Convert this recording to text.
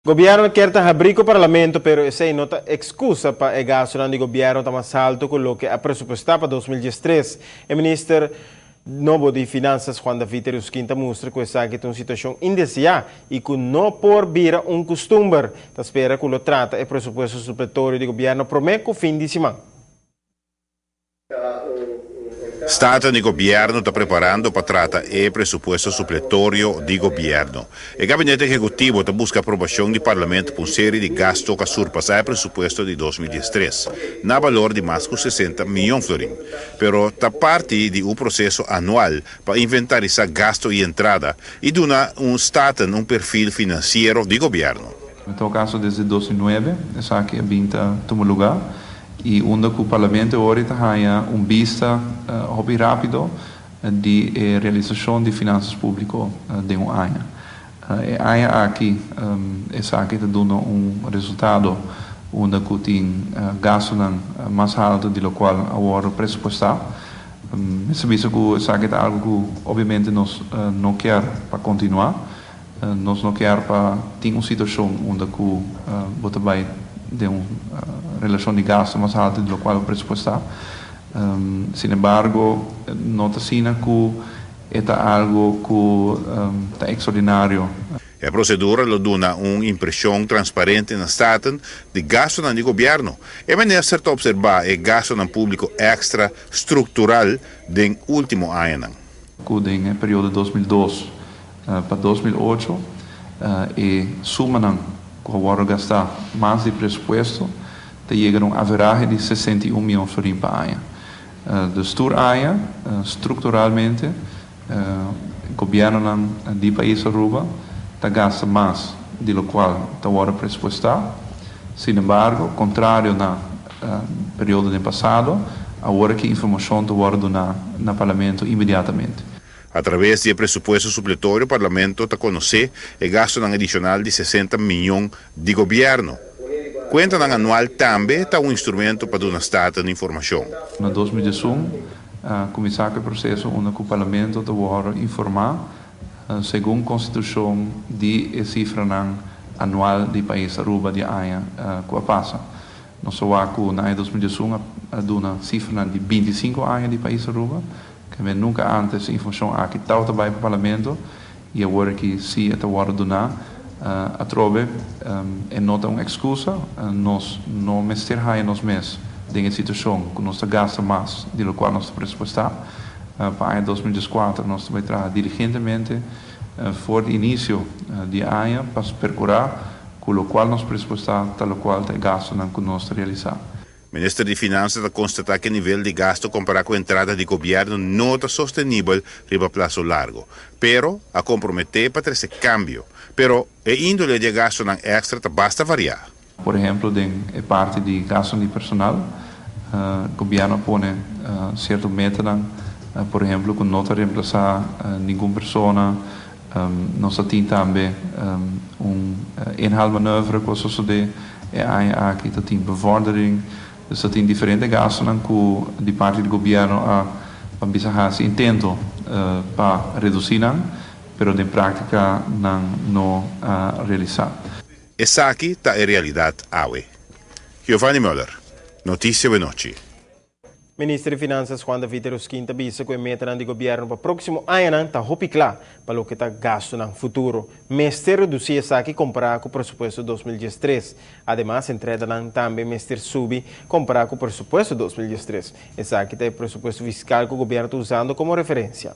Gobierno kier ta habri cu Parlamento, pero esey no ta excusa pa e gastonan di gobierno ta mas halto cu loke a presupuesta pa 2013. E minister nobo di Finanzas, Juan David Yrausquin, ta mustra cu esaki ta un situacion indesea y cu no por bira un custumber. Ta spera cu lo trata e presupuesto supletorio di gobierno prome cu fin di siman. Staten di Gobierno ta preparando pa trata e presupuesto supletorio di gobierno. E gabinete ehecutivo ta busca aprobacion di Parlamento pa un serie di gasto cu a surpasa e presupuesto di 2013, na balor di mas cu 60 miyon florin. Pero ta parti di un proceso anual pa inventarisa gasto y entrada y duna un Staten un perfil financiero di gobierno. En todo caso, desde 2009, esaki a bin ta tuma lugar y unda cu Parlamento awor ta haya un bista hopi rapido di realisacion di finanzas publico den un aña. E aña aki esaki ta duna un resultado unda cu tin gastonan mas halto di locual a wordo presupuesta. Mester bisa cu esaki ta algo cu obviamente nos no kier pa continua. Nos no kier pa tin un situacion unda cu bo ta bay den un relacion di gasto mas halto di locual presupuesta. Sin embargo, no ta asina cu e ta algo cu ta extraordinario. E procedura lo duna un impresion transparente na Staten di gastonan di gobierno. E minister ta observa e gastonan publico extra structural den ultimo añanan. Cu den periodo 2002 pa 2008, e sumanan cu a wordo gasta mas di presupuesto ta yega na un averahe di 61 miyon florin pa aña. Dus tur aña, structuralmente, gobiernonan di pais Aruba ta gasta mas di locual ta wordo presupuesta. Sin embargo, contrario na periodo di pasado, awor cu informacion ta wordo na Parlamento inmediatamente. A traves di presupuesto supletorio, Parlamento ta conoce e gastonan adicional di 60 miyon di gobierno. Cuentanan anual tambe ta un instrumento pa duna Staten informacion. Na 2011, cuminsa cu e proceso unda cu Parlamento ta wordo informa segun Constitucion di e cifranan anual di pais Aruba di aña cu a pasa. Nos a cu na 2011 a duna cifranan di 25 aña di pais Aruba, cu nunca antes informacion aki tabata bay pa Parlamento y awor cu si ta wordo duna atrobe. E no ta un excusa, nos no mester haya nos mes den situacion cu nos ta gasta mas di locual nos presupuesta. Pa aña 2014 nos ta bay traha diligentemente for di inicio di aña pa percura cu locual nos presupuesta ta locual ta gastonan cu nos realisa. Minister di Finanzas ta constata cu e nivel di gasto compara cu entrada di gobierno no ta sostenibel riba plazo largo, pero a compromete pa trece cambio. Pero e indole di gastonan extra ta basta varia. Por ehempel, den parti di gasto di personal, gobierno a pone cierto metanan, por ehempel, cu no ta reemplasa ningun persona. Nos tin tambe un inhaalmanoeuvre cu a sucede e aña aki, tin bevordering, dus tin diferente gastonan cu di parti di gobierno a bisa haci intento pa reduci nan, pero den practica nan no a realisa. Esaki ta e realidad awe. Giovanni Müller, Noticia di Nochi. Minister di Finanzas Juan David Yrausquin ta bisa cu e meta di gobierno pa proximo aña ta hopi cla pa loke ta gasto den futuro. Mester reduci esaki compara cu e presupuesto 2013. Ademas, entradanan tambe mester subi compara cu e presupuesto 2013. Esaki ta e presupuesto fiscal cu gobierno ta usando como referencia.